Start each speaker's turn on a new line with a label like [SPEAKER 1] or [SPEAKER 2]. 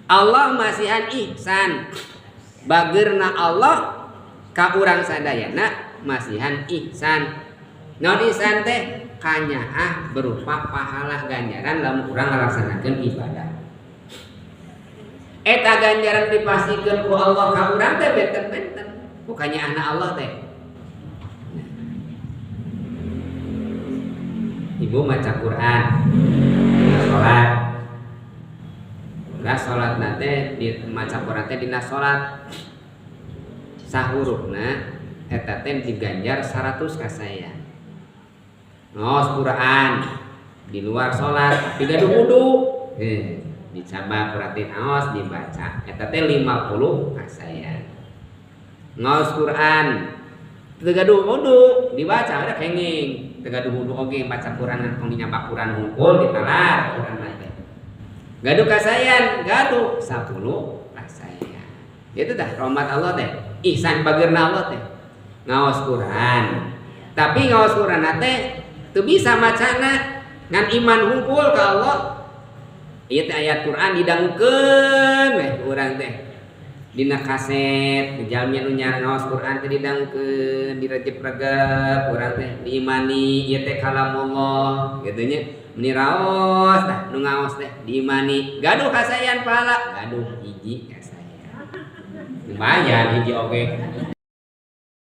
[SPEAKER 1] Allah masihan ihsan. Bageurna Allah ka urang sadayana masihan ihsan. Naon ihsan teh? Kanyaah berupa pahala ganjaran lamun urang ngalaksanakeun ibadah. Eta ganjaran dipastikeun ku Allah ka urang teh benten-benten. Bukannya anak Allah teh. Ibu maca Quran, salat. Lah salat nate di maca Quran teh dina salat. Sahurufna eta teh diganjar 100 kasayan. Ngaos Quran di luar salat tiga wudu. Dicabak berarti ngaos dibaca eta teh 50 kasayan. Ngaos Quran teu gaduh wudu dibaca ada kenging teu gaduh wudu oge maca Quran tong dinyabak Quran hungkul ditalar Quran teh. Gaduh kasayan, gaduh 10 kasayan. Itu dah rahmat Allah teh, ihsan bageurna Allah teh. Ngaos Quran. Tapi ngaos Quran teh teu bisa macana ngan iman hungkul ka Allah. Ieu teh ayat Quran didangukeun weh urang teh. Dina kaset jalmi nu ngaos Quran teh didangukeun, direjep-regep urang teh diimani ieu teh kalamullah kitu nya. Meni raos tah nu ngaos teh diimani, gaduh kasayan pahala, gaduh hiji kasayan. Lumayan hiji oge.